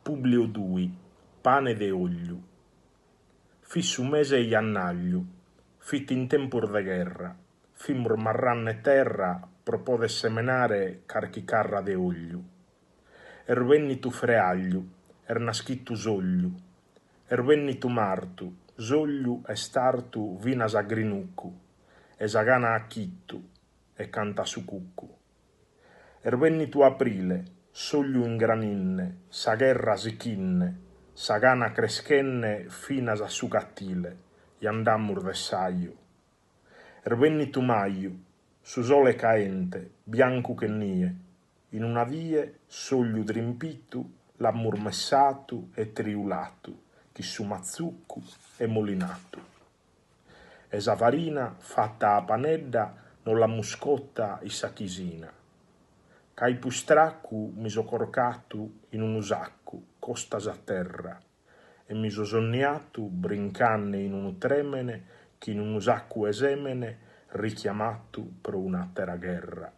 Publio Dui, pane de ogliu. Fit su mese 'e jannagliu, fit in tempus de gherra, fimus marrande terra pro poder semenare carchi carra de ogliu. Est bennitu freagliu, est naschitu s'ogliu. Est bennitu martu, s'ogliu est artu finas a grinucu, e sa gana a chittu, e cantat su cuccu. Est bennitu aprile, s'ogliu ingraninde, sa gherra sichinde, sa gana creschende finas a su catile, ja nd'amus de s'aju. Est bennitu maju, su sole caente, biancu che nie, in una die s'ogliu trimpitu l'amus messatu e triulatu, chin su matzuccu e molinatu. E sa farina fatta a panedda no l'amus cotta in sa chisina. Ca ipo istraccu mi so corcatu in unu saccu, costas a terra, e mi so sonniatu brincanne in unu tremene chin unu saccu 'e semene richiamatu pro un'atera gherra.